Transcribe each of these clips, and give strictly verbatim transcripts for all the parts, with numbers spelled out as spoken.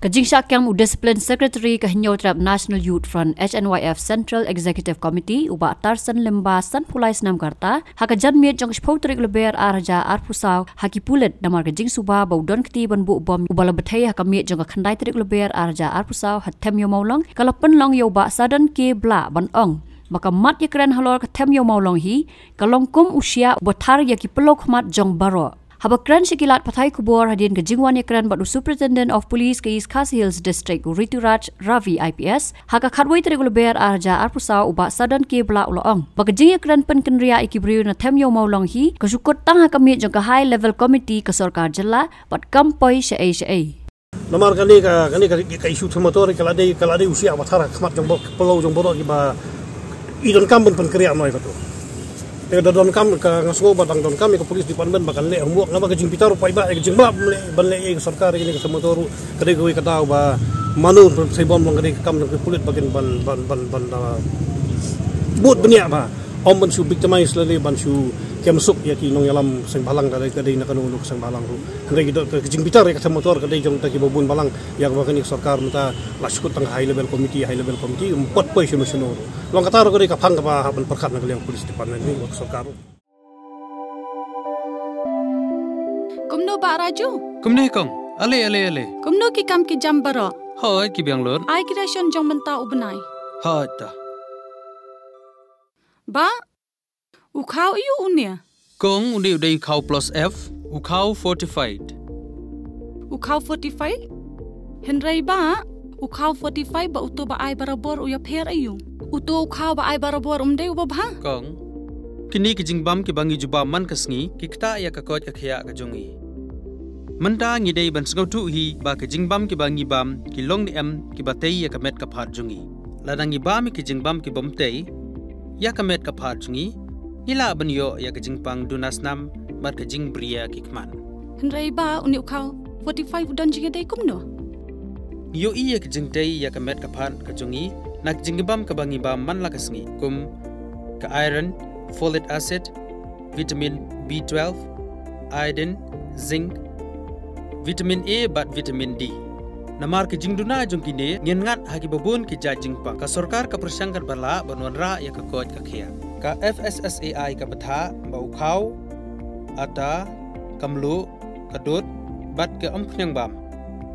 Jingshah kem u Discipline Secretary ka Hynñiewtrep National Youth Front, H N Y F, Central Executive Committee, u Bah Tarsen Lyngba, sanphew lai snem ka rta, ha ka janmiet jong ka shiphew tarik u Lber ar hajar arphew saw, ha ki pulit namar ka jingsuba ba u don kti ban buh bom uba la bthei ha ka miet jong ka khyndai tarik u Lber ar hajar arphew saw ha Them Ïew Mawlong, ka la pynlong ïa u Bah Sadon K Blah ban ong ba ka mat ïakren halor ka Them Ïew Mawlong hi ka long kum u shiah uba thar ïa ki phyllaw khmat jong baroh. Haba kren sha ki lad pathai khubor hadien ka jingwan ïakren bad u Superintendent of Police ka East Khasi Hills District, u Rituraj Ravi I P S, ha ka khatwei tarik u Lber ar hajar arphew saw, u Bah Sadon K Blah u la ong ba ka jingïakren pynkynriah ïa ki briew na Them Ïew Mawlong hi ka shu kut tang ha ka miet jong ka High Level Committee ka sorkar jylla bad kam poi shaei shaei. Namar kane ka, kane ka, ka issue Them Ïew Mawlong ka la dei, ka la dei u shiah ba thar ha khmat jong baroh, phyllaw jong baroh kiba i donkam ban pynkynriah noh ïa kato. Te ka donkam, ka nga sngew ba dang donkam ïa ka police department ba kan leh homework, namar ka jingbitar u paidbah ïa ka jingmlak ban leh, ban leh ïa ka sorkar ïa kane ka Them Ïew Mawlong ruh ka dei kawei ka daw ba mano ban sei bom long, ka dei ka kam jong ki pulit ba kin ban, ban, ban, ban, ah, bud bniah ba ym ban shu victimize lane ban shu kem suk ïa ki nongïalam seng bhalang, ka dei, ka dei na kano kano ka seng bhalang ruh. Hynrei ki do, ka jingbitar ïa ka Them Ïew Mawlong ka dei jong kata kiba bun balang, ïa kaba kane ka sorkar mynta la shu kut tang high level committee, high level committee, ym pat poi shano shano ruh. Long kata ruh ka dei ka phang kaba hap ban pyrkhat na ka liang police department ne ka sorkar ruh. Kumno Bah Raju? Kumne kong. Ale, ale, ale. Kumno ki kam ki jam baroh? Hooid, ki biang lut. Ai ki ration jong mynta u bnai. Hooid ta. Bah, u khaw aiu une? Kong, une u dei u khaw plus F, u khaw fortified. U khaw fortified? Hynrei Bah, u khaw fortified bad uto ba ai barabor u ïapher aiu? Uto u khaw ba ai barabor um dei uba bha? Kong, kine ki jingbam kiba ngi ju bam man ka sngi ki ktah ïa ka koit ka khiah ka jong ngi. Mynta ngi dei ban sngewthuh hi ba ki jingbam kiba ngi bam ki long ne em kiba tei ïa ka met ka phad jong ngi. Lada ngi bam ïa ki jingbam ki bym tei ïa ka met ka phad jong ngi, ngi lah ban ïoh ïa ka jingpang duna snam bad ka jingbriew ki khmat. Hynrei Bah, une u khaw fortified u don jingïadei kumno? Ngi ïohi ïa ka jingtei ïa ka met ka phad ka jong ngi na ka jingbam kaba ngi bam man la ka sngi, kum ka iron, folic acid, vitamin B twelve, iodine, zinc, vitamin A bad vitamin D. Namar ki jingduna jong kine ngin ngat ha kiba bun ki jait jingpang. Ka sorkar ka pyrshang katba lah ban wanrah ïa ka koit ka khiah. Ka F S S A I ka bthah ba u khaw, ata, ka mluh, ka dud bad ka umphniang bam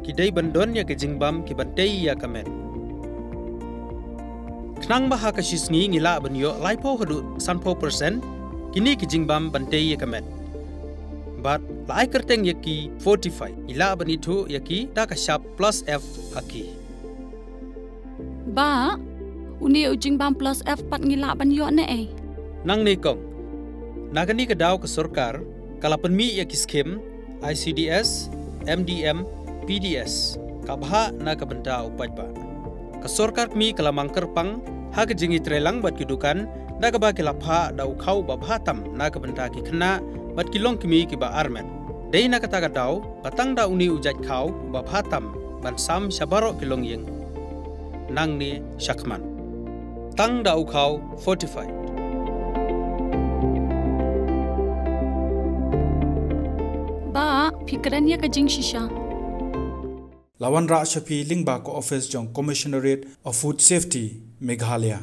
ki dei ban don ïa ki jingbam kiban tei ïa ka met. Khnang ba ha ka shi sngi ngi lah ban ïoh laiphew haduh sanphew percent kine ki jingbam ban tei ïa ka met. Bad la ai kyrteng ïa ki fortified, ngi lah ban ithuh ïa ki da ka shap plus F ha ki. Bah, une u jingbam plus F pat ngi lah ban ïoh ne ei? Nangne kong, na kane ka daw ka sorkar ka la pynmih ïa ki skim I C D S, M D M, P D S, ka bhah na ka bynta u paidbah. Ka sorkar kmie ka la mang kyrpang ha ka jingïatreilang bad ki dukan da kaba ki la phah da u khaw ba bha tam na ka bynta ki khynnah bad ki longkmie kiba armet. Dei na kata ka daw ba tang da une u jait khaw ba bha tam ban sam sha baroh ki longïing nangne shakhmat. Tang da u khaw fortified. Bah, phi kren ïa ka jingshisha. La wanrah sha phi lyngba ka office jong Commissionerate of Food Safety, Meghalaya.